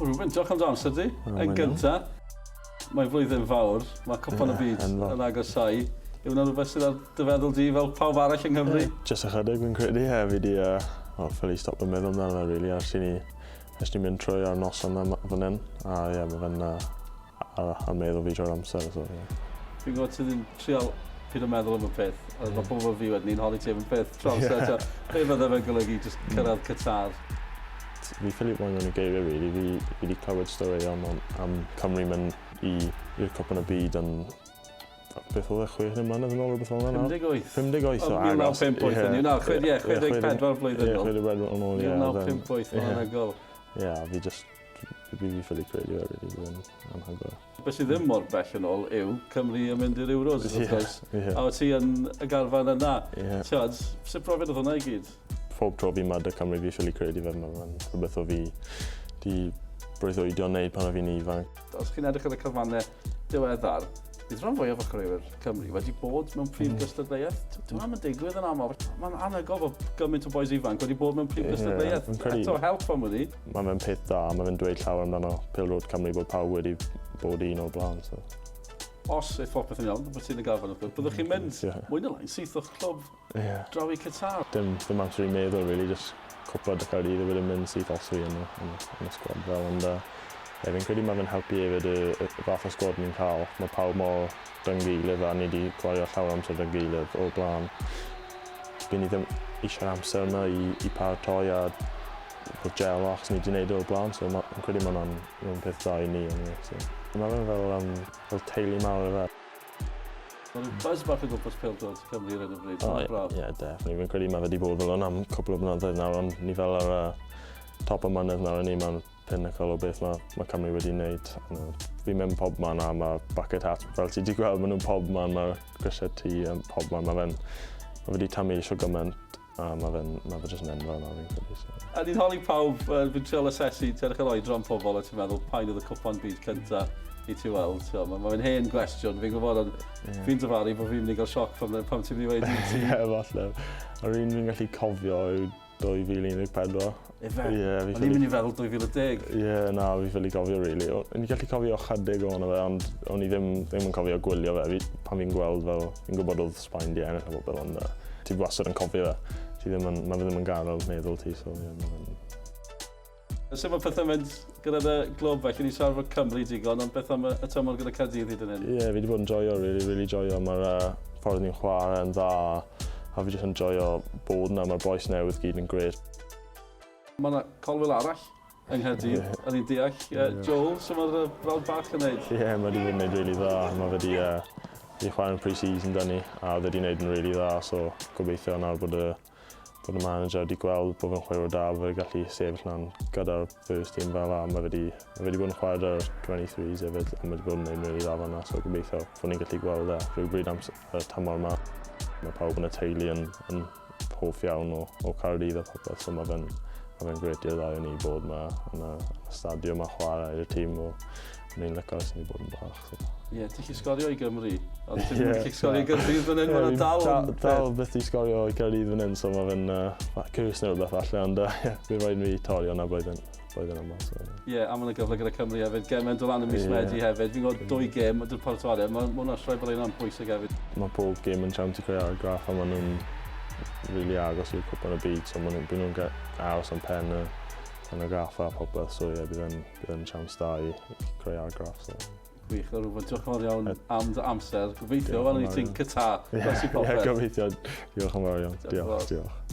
Reuben, diolch am dy amser di. Yn gynta, mae'n flwyddyn fawr, mae Cwpan y Byd yn agosáu. Yw hwnna'n rhywbeth sydd ar dy feddwl di fel pawb arall yng Nghymru? Jyst ychydig fi'n credu, ie. Fi 'di yy wel ffili stopio meddwl amdano fe rili ers i ni ers ni mynd trwy ar noson 'na fan 'yn a ie ma' fe'n yy ar ar meddwl fi trwy'r amser so ie. Fi'n gwybod ti ddim trial pido meddwl am y peth, a mae pobl fel fi wedyn ni'n holi ti am y peth trwy'r amser. Yeah. Be fydde fe'n golygu just cyrraedd Qatar? Fi ffili rhoi mewn i geiriau really. Fi, fi wedi clywed straeon am, am Cymru mynd i, i'r Cwpan y Byd yn beth oedd e, 60 mlynedd yn ôl, rhywbeth fel yna? 58. 58 o agos. 1958 yn yw, na, 64 blwyddyn ôl. Ie, 64 yn ôl, ie. 1958, mae'n anhygoel. Ie, fi just Fi fi ffili credu e rili, bydd e'n anhygoel. Be sydd ddim mor bell yn ôl yw Cymru yn mynd i'r Euros, wrth gwrs. Yeah. A wyt ti yn y garfan yna. Yeah. Tiod, sut brofiad oedd hwnna i gyd? Pob tro fi'n mad Cymru fi ffili credu fe, mae'n rhywbeth o fi di breuddwydio wneud pan o fi'n ifanc. Os chi'n edrych ar y carfannau diweddar, bydd rhan fwyaf o chwaraewyr Cymru wedi bod mewn prif gystadleuaeth. Dyw hwnna ddim yn digwydd yn aml. Mae'n anhygoel bod gymaint o bois ifanc wedi bod mewn prif gystadleuaeth. Yeah, Eto help am hynny. Mae fe'n peth da, mae fe'n dweud llawer amdano pêl-droed Cymru bod pawb wedi bod un o'r blaen. So. Os eith popeth yn iawn, bod ti'n y garfan wrth gwrs, byddwch chi'n mynd yeah. mwy na lai'n syth o'ch clwb yeah. draw i Qatar. Dim, dim amser i meddwl, really, just cwpla dy Caerdydd a wedyn mynd syth os fi yn y, yn y, yn y sgwad fel, ond uh, yeah, fi'n credu mae fe'n helpu hefyd y, y, y fath o sgwad ni'n cael. Mae pawb mor dy'n gilydd a ni wedi gwario llawer amser dy'n gilydd o'r blaen. By ni ddim eisiau'r amser yna i, i paratoi a bod gel achos ni wedi gwneud e o'r blaen, so ma, fi'n credu mae hwnna'n ma peth dda i ni. Anyway, so. Mae fe'n fel, um, fel teulu mawr efe. Mae rhyw buzz bach o gwmpas pêl-droed Cymru ar hyn o bryd. O, ie, yeah, definitely. Fi'n credu mae fe wedi bod fel hwn am cwpl o blynyddoedd nawr, ond ni fel ar y top y mynydd nawr, ni mae'n pinnacle o beth mae, mae Cymru wedi wneud. Fi'n mynd pob man a mae bucket hat, fel ti wedi gweld, maen nhw'n pob man, mae'r grisiau ti yn pob man, mae fe'n, mae fe wedi tamu eisiau gymaint a mae fe'n, mae fe jyst yn enfawr nawr fi'n credu. So. A ni'n holi pawb, uh, fi'n trial asesu, ti'n edrych ar oedran pobl a ti'n meddwl, pa'n oedd y cwpan byd cynta i ti weld. Mae'n ma hen gwestiwn, fi'n gwybod, ond yeah. fi'n dyfaru bod fi'n mynd i gael sioc pam, pam ti'n mynd i weud i ti. Ie, falle. Yr un fi'n gallu cofio yw 2014. Ife? Ie. O'n i'n mynd i feddwl 2010. Ie, na, fi ffili cofio, really. O'n i'n gallu cofio ychydig ohono fe, ond o'n i ddim, ddim yn cofio gwylio fe. Fi, pan fi'n gweld fel, fi'n gwybod oedd Sbaen di ennill a popeth, ond uh, ti wastad yn cofio fe. Ti ddim yn, mae fe ddim yn gadael meddwl ti, so ie, yeah, mae'n... Sut mae pethau'n mynd gyda dy glwb felly? Ni siarad fod Cymru digon, ond beth am y, y tymor gyda Caerdydd hyd yn hyn? Ie, yeah, fi wedi bod yn joio, really, really joio. Mae'r uh, ffordd ni'n chwarae yn dda, a fi jyst yn joio bod yna. Mae'r bois newydd gyd yn gret. Mae yna Colwill arall yng Nghaerdydd, yeah. o'n i'n deall. Yeah. Joel, sut mae'r brawd bach yn neud? Ie, yeah, mae wedi bod yn neud really dda. Mae wedi uh, wedi chwarae'n pre-season dyn ni, a wedi wneud yn really dda, so gobeithio nawr bod y bod y manager wedi gweld bod fe'n chwaraewr da, bod fe'n gallu sefyll lan gyda'r first team fel a mae wedi, mae wedi bod yn chwarae gyda'r 23s hefyd a mae wedi bod yn neud really dda fan'na, so gobeithio bod ni'n gallu gweld e rhywbryd am y tymor yma. Mae pawb yn y teulu yn, yn hoff iawn o, o Caerdydd a popeth, so mae fe'n ma fe'n gret i'r ddau o ni bod yma yn y, yn y stadiwm a chwarae i'r tîm o ni'n lyco ers ni bod yn bach. So. Ie, yeah, ti'n gallu sgorio i Gymru, ond ti'n yeah, gallu sgorio i Gaerdydd fan hyn, mae'n dal yn... Dal byth i sgorio i Gaerdydd fan hyn, so mae fe'n uh, curse neu rhywbeth falle, ond uh, yeah, bydd rhaid i mi torri hwnna blwyddyn, blwyddyn yma. So, ie, yeah. yeah, a mae'n gyfle gyda Cymru hefyd, gemau'n dod lan yn mis yeah. Medi hefyd, fi'n gwybod dwy gêm, dwi'n paratoi, mae hwnna'n rhoi bod hynna'n bwysig hefyd. Mae pob gêm yn siawns i creu argraff a maen nhw'n really agos i'r cwpan y byd, so maen nhw'n aros am pen y, pen y graff a popeth, so ie, yeah, bydd e'n Bydd yn siawns da i creu argraff. So. Gwych, o Rwfan, diolch yn fawr iawn am dy amser. Gobeithio, wel, ni ti'n Qatar, dros i popeth. Ie, gobeithio. Diolch yn fawr iawn. Diolch, diolch.